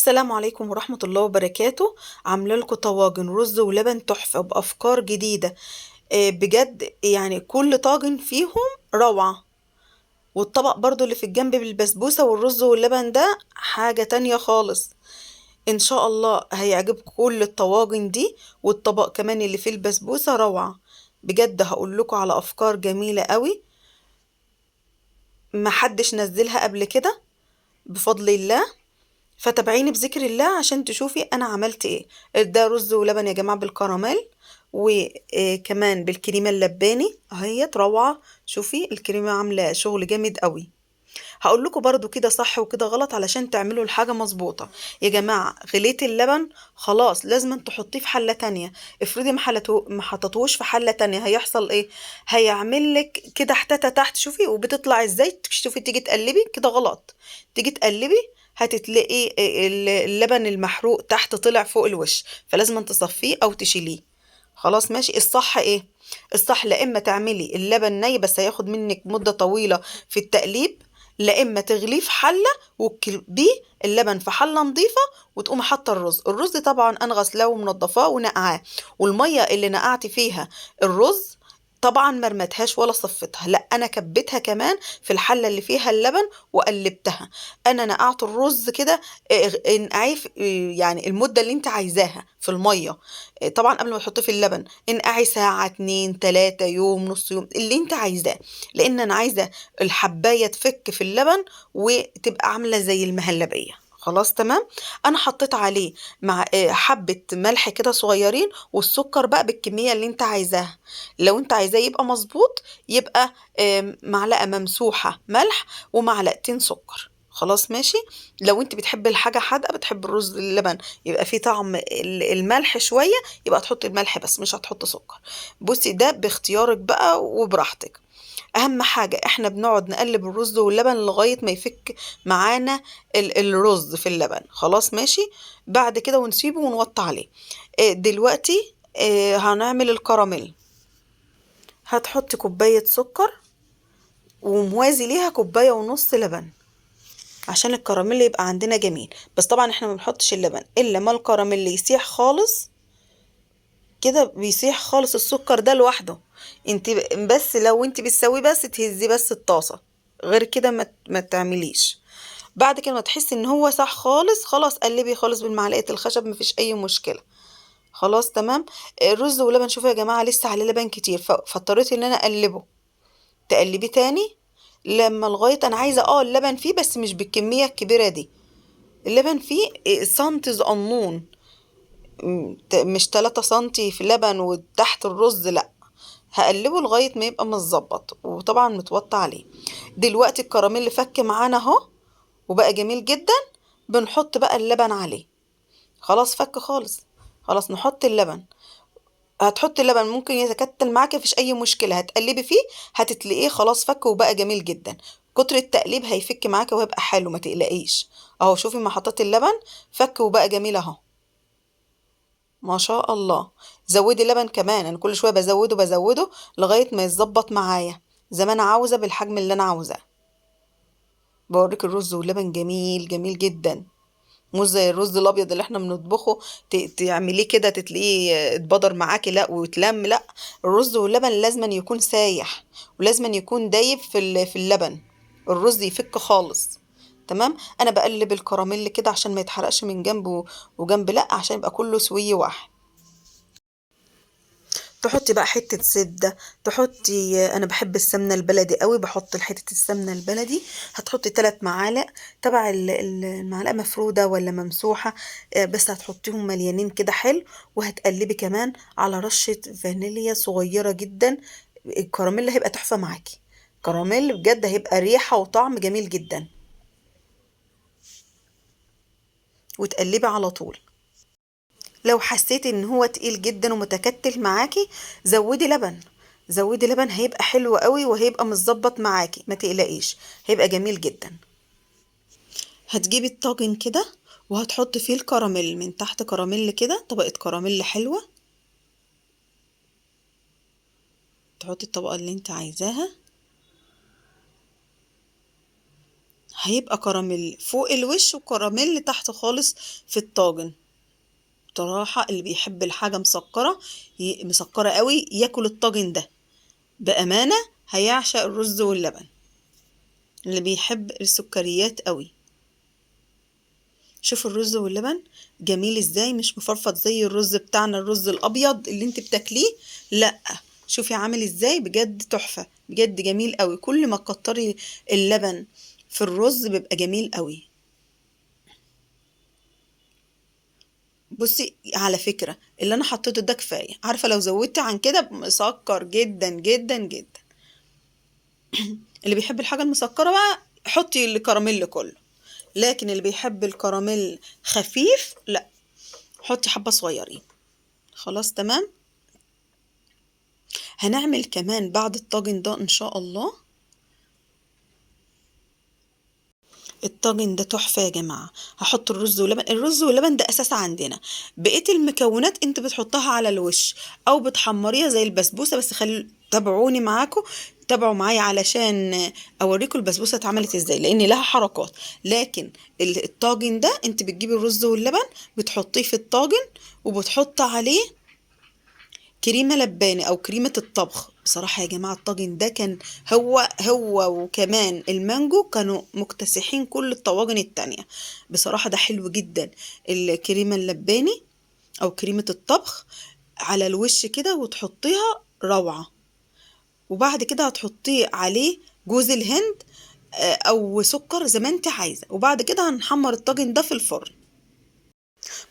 السلام عليكم ورحمة الله وبركاته. عاملة لكم طواجن رز ولبن تحفة بأفكار جديدة، بجد يعني كل طاجن فيهم روعة. والطبق برضو اللي في الجنب بالبسبوسة والرز واللبن ده حاجة تانية خالص. إن شاء الله هيعجبكم كل الطواجن دي، والطبق كمان اللي فيه البسبوسة روعة بجد. هقول لكم على أفكار جميلة قوي محدش نزلها قبل كده بفضل الله، فتابعيني بذكر الله عشان تشوفي انا عملت ايه. ده رز ولبن يا جماعة بالكراميل وكمان بالكريمه اللباني اهيت روعه. شوفي الكريمة عامله شغل جامد قوي. هقول لكم برضو كده صح وكده غلط علشان تعملوا الحاجة مظبوطة يا جماعة. غليت اللبن خلاص لازم تحطيه في حله تانية. افرضي ما حطيتوش في حله تانية هيحصل ايه؟ هيعمل لك كده حتته تحت. شوفي وبتطلع ازاي، شوفي تيجي تقلبي كده غلط، تيجي تقلبي هتتلاقي اللبن المحروق تحت طلع فوق الوش، فلازم تصفية او تشيليه. خلاص ماشي. الصح ايه؟ الصح لا اما تعملي اللبن ني بس هياخد منك مده طويلة في التقليب، لا اما تغليه في حله وتكبيه اللبن في حله نظيفة وتقوم حاطه الرز. الرز طبعا انا غسلاه ومنضفاه ونقعاه، والمية اللي نقعت فيها الرز طبعا ما رمتهاش ولا صفتها، لا انا كبيتها كمان في الحلة اللي فيها اللبن وقلبتها. انا نقعت الرز كده، انقعيه يعني المدة اللي انت عايزاها في المية، طبعا قبل ما تحطيه في اللبن انقعي ساعة، 2، 3، يوم، نص يوم، اللي انت عايزاه، لان انا عايزه الحبايه تفك في اللبن وتبقى عامله زي المهلبيه. خلاص تمام. انا حطيت عليه مع حبه ملح كده صغيرين، والسكر بقى بالكمية اللي انت عايزاها. لو انت عايزاه يبقى مظبوط يبقى معلقه ممسوحة ملح ومعلقتين سكر. خلاص ماشي. لو انت بتحب الحاجة حادقه، بتحب الرز اللبن يبقى فيه طعم الملح شوية، يبقى تحط الملح بس مش هتحط سكر. بصي ده باختيارك بقى وبراحتك. اهم حاجة احنا بنقعد نقلب الرز واللبن لغاية ما يفك معانا الرز في اللبن. خلاص ماشي. بعد كده ونسيبه ونوطي عليه. دلوقتي هنعمل الكراميل. هتحطي كوباية سكر وموازي ليها كوباية ونص لبن عشان الكراميل يبقى عندنا جميل. بس طبعا احنا ما بنحطش اللبن الا ما الكراميل يسيح خالص كده، بيسيح خالص السكر ده لوحده. انت بس لو انت بتسويه بس تهزي بس الطاسه، غير كده ما تعمليش. بعد كده ما تحسي ان هو ساح خالص، خلاص قلبي خالص بالمعلقه الخشب، مفيش اي مشكلة. خلاص تمام. الرز ولبن شوفوا يا جماعة لسه عليه لبن كتير، فاضطريت ان انا اقلبه. تقلبيه تاني لما لغاية انا عايزه اللبن فيه بس مش بالكمية الكبيرة دي. اللبن فيه سنتي صغنون، مش 3 سنتي في لبن وتحت الرز، لا هقلبه لغاية ما يبقى متظبط وطبعا متوطى عليه. دلوقتي الكراميل فك معانا اهو وبقى جميل جدا. بنحط بقى اللبن عليه. خلاص فك خالص، خلاص نحط اللبن. هتحطي اللبن ممكن يتكتل معاكي مفيش اي مشكلة، هتقلبي فيه هتتلاقيه خلاص فك وبقى جميل جدا. كتر التقليب هيفك معاكي وهيبقى حلو ما تقلقيش. اهو شوفي ما حطيت اللبن فك وبقى جميل اهو ما شاء الله. زودي اللبن كمان، انا كل شوية بزوده بزوده لغاية ما يتظبط معايا زي ما انا عاوزه بالحجم اللي انا عاوزاه. بوريك الرز واللبن جميل جميل جدا، مش زي الرز الابيض اللي احنا بنطبخه تعمليه كده تتلاقيه اتبدر معاكي لا وتلم. لا الرز واللبن لازم يكون سايح ولازم يكون دايب في اللبن، الرز يفك خالص. تمام. انا بقلب الكراميل كده عشان ما يتحرقش من جنب وجنب، لا عشان يبقى كله سوي واحد. تحطي بقى حتة زبدة، تحطي، أنا بحب السمنة البلدي قوي، بحط حتة السمنة البلدي. هتحطي 3 معالق تبع المعلقة مفرودة ولا ممسوحة، بس هتحطيهم مليانين كده حلو. وهتقلبي كمان على رشة فانيليا صغيرة جدا. الكراميل هيبقى تحفة معاكي، كراميل بجد هيبقى ريحة وطعم جميل جدا. وتقلبي على طول. لو حسيتي ان هو تقيل جدا ومتكتل معاكي زودي لبن، زودي لبن هيبقى حلو قوي وهيبقى متظبط معاكي ما تقلقيش، هيبقى جميل جدا. هتجيبي الطاجن كده وهتحطي فيه الكراميل من تحت، كراميل كده طبقة كراميل حلوة، تحطي الطبقة اللي انت عايزاها. هيبقى كراميل فوق الوش وكراميل تحت خالص في الطاجن. بصراحة اللي بيحب الحاجة مسكرة، مسكرة قوي، ياكل الطاجن ده بأمانة، هيعشق الرز واللبن اللي بيحب السكريات قوي. شوف الرز واللبن جميل ازاي، مش مفرفط زي الرز بتاعنا الرز الابيض اللي انت بتاكليه، لا شوفي عامل ازاي، بجد تحفة، بجد جميل قوي. كل ما تكتري اللبن في الرز بيبقى جميل قوي. بصي على فكرة اللي انا حطيته ده كفاية، عارفة لو زودت عن كده مسكر جدا جدا جدا. اللي بيحب الحاجة المسكرة بقى حطي الكراميل كله، لكن اللي بيحب الكراميل خفيف لا، حطي حبة صغيرين. خلاص تمام. هنعمل كمان بعد الطاجن ده ان شاء الله. الطاجن ده تحفة يا جماعة. هحط الرز واللبن، الرز واللبن ده أساس عندنا، بقية المكونات انت بتحطها على الوش أو بتحمريها زي البسبوسة. بس تابعوني معاكم، تابعوا معايا علشان أوريكم البسبوسة اتعملت ازاي، لأن لها حركات. لكن الطاجن ده انت بتجيبي الرز واللبن بتحطيه في الطاجن وبتحط عليه كريمة لباني أو كريمة الطبخ. بصراحة يا جماعة الطاجن ده كان هو وكمان المانجو كانوا مكتسحين كل الطواجن التانية. بصراحة ده حلو جدا، الكريمة اللباني أو كريمة الطبخ على الوش كده وتحطيها روعة. وبعد كده هتحطيه عليه جوز الهند، أو سكر زي ما انت عايزة. وبعد كده هنحمر الطاجن ده في الفرن.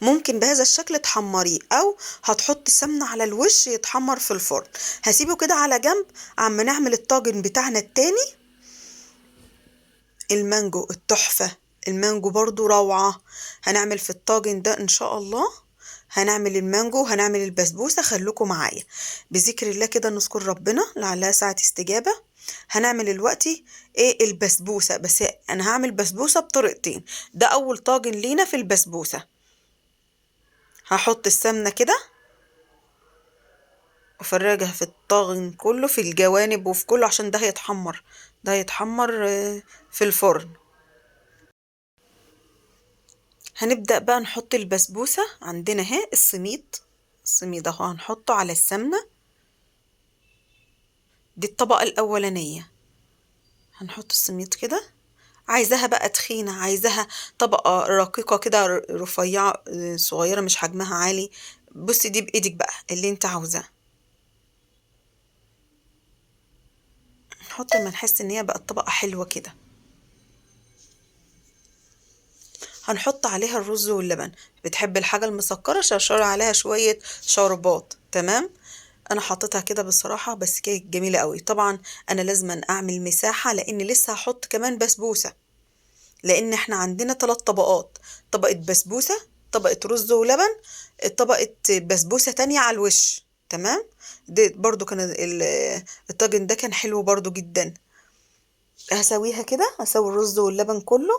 ممكن بهذا الشكل تحمريه او هتحطي سمنه على الوش يتحمر في الفرن. هسيبه كده على جنب عم نعمل الطاجن بتاعنا التاني. المانجو التحفه، المانجو برضو روعه. هنعمل في الطاجن ده ان شاء الله، هنعمل المانجو وهنعمل البسبوسه. خلوكم معايا بذكر الله كده، نذكر ربنا لعلها ساعه استجابه. هنعمل دلوقتي ايه؟ البسبوسه. بس انا هعمل بسبوسه بطريقتين، ده اول طاجن لينا في البسبوسه. هحط السمنة كده وافرجها في الطاجن كله، في الجوانب وفي كله، عشان ده هيتحمر، ده هيتحمر في الفرن. هنبدأ بقى نحط البسبوسة. عندنا اهي السميد، السميد اهو هنحطه على السمنة. دي الطبقة الأولانية، هنحط السميد كده. عايزاها بقى تخينة، عايزاها طبقة رقيقة كده، رفيعة صغيرة، مش حجمها عالي. بصي دي بإيدك بقى اللي انت عاوزاه. نحط لما نحس ان هي بقت طبقة حلوة كده. هنحط عليها الرز واللبن. بتحب الحاجة المسكرة شرشرة عليها شوية شربات. تمام، انا حطيتها كده بصراحة، بس كانت جميلة قوي. طبعا انا لازم اعمل مساحة لان لسه هحط كمان بسبوسة، لان احنا عندنا 3 طبقات، طبقة بسبوسة، طبقة رز ولبن، طبقة بسبوسة تانية على الوش. تمام، ده برضو كان الطاجن ده كان حلو برضو جدا. هسويها كده، هسوي الرز واللبن كله.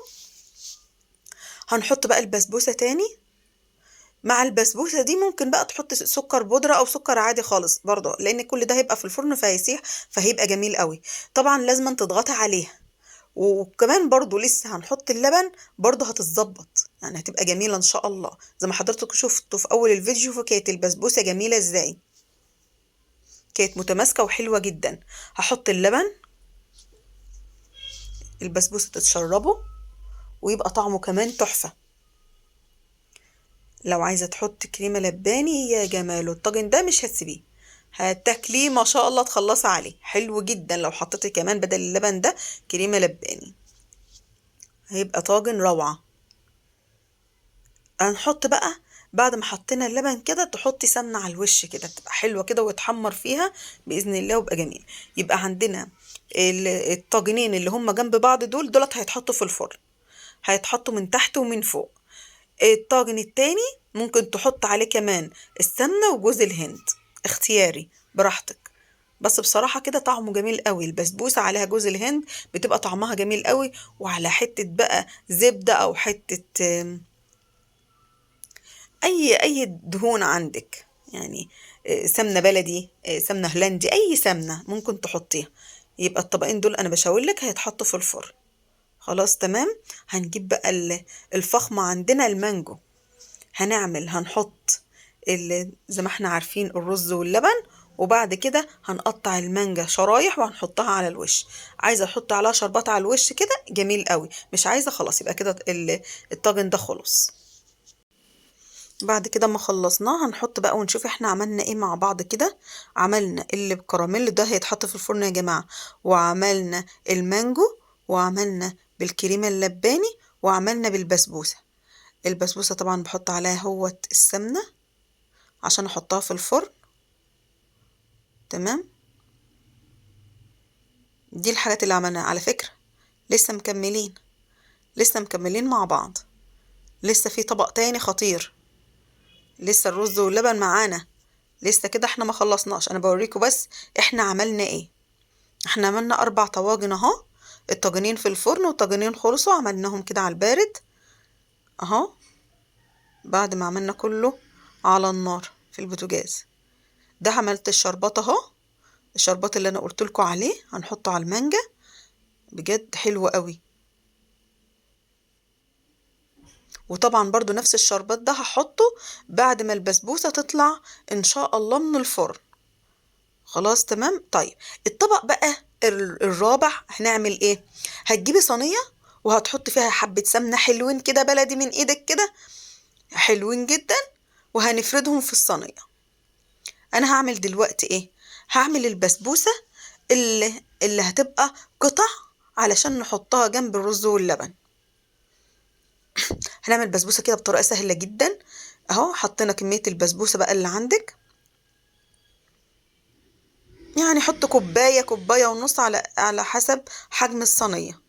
هنحط بقى البسبوسة تاني. مع البسبوسة دي ممكن بقى تحط سكر بودرة أو سكر عادي خالص برضه، لأن كل ده هيبقى في الفرن فهيسيح، فهيبقى جميل قوي. طبعا لازم تضغطي عليها، وكمان برضو لسه هنحط اللبن برضو هتتظبط، يعني هتبقى جميلة إن شاء الله. زي ما حضرتك شفتوا في أول الفيديو، فكانت البسبوسة جميلة إزاي، كانت متماسكة وحلوة جدا. هحط اللبن، البسبوسة تتشربه ويبقى طعمه كمان تحفة. لو عايزة تحط كريمة لباني يا جماله، الطاجن ده مش هتسيبيه، هتاكليه ما شاء الله تخلصي عليه، حلو جدا. لو حطيتي كمان بدل اللبن ده كريمة لباني هيبقى طاجن روعة. هنحط بقى بعد ما حطينا اللبن كده تحطي سمنة على الوش كده، تبقى حلوة كده ويتحمر فيها بإذن الله ويبقى جميل. يبقى عندنا الطاجنين اللي هم جنب بعض دول، دولت هيتحطوا في الفرن، هيتحطوا من تحت ومن فوق. الطاجن التاني ممكن تحط عليه كمان السمنة وجوز الهند، اختياري براحتك، بس بصراحة كده طعمه جميل قوي. البسبوسة عليها جوز الهند بتبقى طعمها جميل قوي، وعلى حتة بقى زبدة أو حتة أي دهون عندك، يعني سمنة بلدي، سمنة هولندي، أي سمنة ممكن تحطيها. يبقى الطبقين دول أنا بشاورلك هيتحطوا في الفرن. خلاص تمام. هنجيب بقى الفخمة عندنا المانجو، هنحط زي ما احنا عارفين الرز واللبن، وبعد كده هنقطع المانجا شرايح وهنحطها على الوش. عايزه احط عليها شربات على الوش كده جميل قوي، مش عايزه خلاص يبقى كده الطاجن ده خلص. بعد كده ما خلصناه هنحط بقى ونشوف احنا عملنا ايه مع بعض كده. عملنا اللي بالكراميل ده هيتحط في الفرن يا جماعة، وعملنا المانجو، وعملنا بالكريمه اللباني، وعملنا بالبسبوسه. البسبوسه طبعا بحط عليها هوت السمنة عشان احطها في الفرن. تمام، دي الحاجات اللي عملناها. على فكرة لسه مكملين، لسه مكملين مع بعض، لسه في طبق تاني خطير، لسه الرز واللبن معانا، لسه كده احنا ما خلصناش. انا بوريكم بس احنا عملنا ايه. احنا عملنا 4 طواجن اهو، الطاجنين في الفرن والطاجنين خلصوا، عملناهم كده على البارد اهو، بعد ما عملنا كله على النار في البوتاجاز. ده عملت الشربات اهو، الشربات اللي انا قلت لكم عليه هنحطه على المانجا، بجد حلو قوي. وطبعا برضو نفس الشربات ده هحطه بعد ما البسبوسة تطلع ان شاء الله من الفرن. خلاص تمام. طيب الطبق بقى الرابع هنعمل ايه؟ هتجيبي صينية وهتحطي فيها حبة سمنة حلوين كده بلدي من ايدك كده، حلوين جدا، وهنفردهم في الصينية. انا هعمل دلوقتي ايه؟ هعمل البسبوسة اللي هتبقى قطع علشان نحطها جنب الرز واللبن. هنعمل بسبوسة كده بطريقة سهلة جدا اهو. حطينا كمية البسبوسة بقى اللي عندك، يعني حط كوباية، كوباية ونص على حسب حجم الصينية.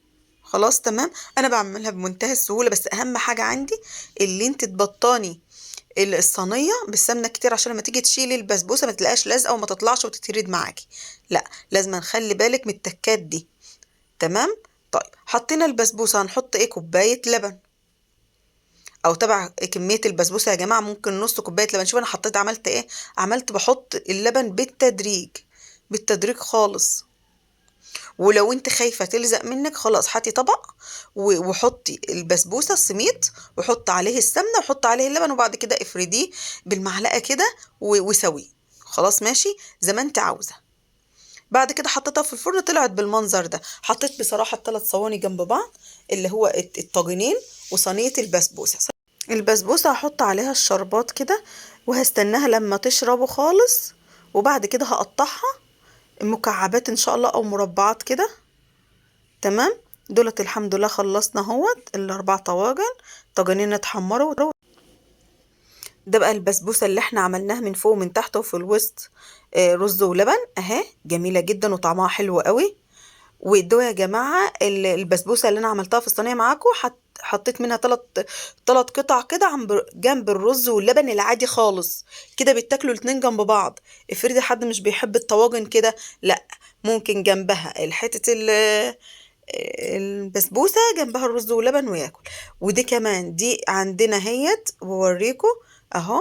خلاص تمام. انا بعملها بمنتهى السهولة، بس اهم حاجة عندي اللي انت تبطني الصينية بالسمنة كتير، عشان لما تيجي تشيلي البسبوسة ما تلاقيهاش لازقة وما تطلعش وتترد معاكي. لا، لازم نخلي بالك من التكات دي. تمام. طيب حطينا البسبوسة، هنحط ايه؟ كوباية لبن، او تبع كمية البسبوسة يا جماعة، ممكن نص كوباية لبن. شوف انا حطيت، عملت ايه؟ عملت بحط اللبن بالتدريج، بالتدريج خالص. ولو انت خايفة تلزق منك خلاص هاتي طبق وحطي البسبوسة السميط، وحط عليه السمنة، وحط عليه اللبن، وبعد كده افرديه بالمعلقة كده وسويه. خلاص ماشي زي ما انت عاوزة. بعد كده حطيتها في الفرن، طلعت بالمنظر ده. حطيت بصراحة الثلاث صواني جنب بعض، اللي هو الطاجنين وصينية البسبوسة. البسبوسة هحط عليها الشربات كده، وهستناها لما تشربه خالص، وبعد كده هقطعها مكعبات ان شاء الله او مربعات كده. تمام. دولت الحمد لله خلصنا اهوت الاربع طواجن، طاجنين اتحمروا. ده بقى البسبوسه اللي احنا عملناها من فوق ومن تحت وفي الوسط، رز ولبن اهي، جميلة جدا وطعمها حلو قوي. وادوا يا جماعة البسبوسه اللي انا عملتها في الصينية معاكم، حطيت منها تلات قطع كده جنب الرز واللبن العادي خالص كده، بيتاكلوا الاتنين جنب بعض. افرضي حد مش بيحب الطواجن كده، لا ممكن جنبها الحتة البسبوسه جنبها الرز واللبن وياكل. ودي كمان دي عندنا اهيت، بوريكم اهو،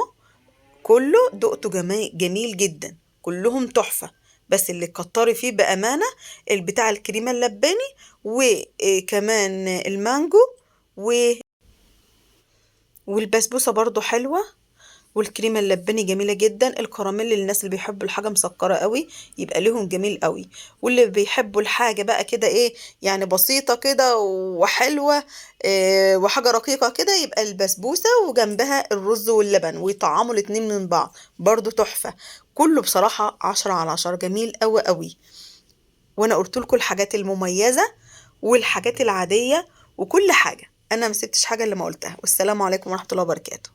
كله دقته جميل جدا، كلهم تحفة. بس اللي كتري فيه بامانه البتاع الكريمة اللباني، وكمان المانجو والبسبوسه برضو حلوة، والكريمه اللباني جميلة جدا. الكراميل للناس اللي بيحبوا الحاجة مسكره قوي يبقى لهم جميل قوي، واللي بيحبوا الحاجة بقى كده ايه يعني بسيطة كده وحلوه، وحاجه رقيقه كده، يبقى البسبوسه وجنبها الرز واللبن، ويطعموا الاتنين من بعض برضو تحفة. كله بصراحة 10 على 10، جميل قوي قوي. وانا قلت لكم الحاجات المميزة والحاجات العادية وكل حاجة، انا ما سبتش حاجة اللي ما قلتها. والسلام عليكم ورحمة الله وبركاته.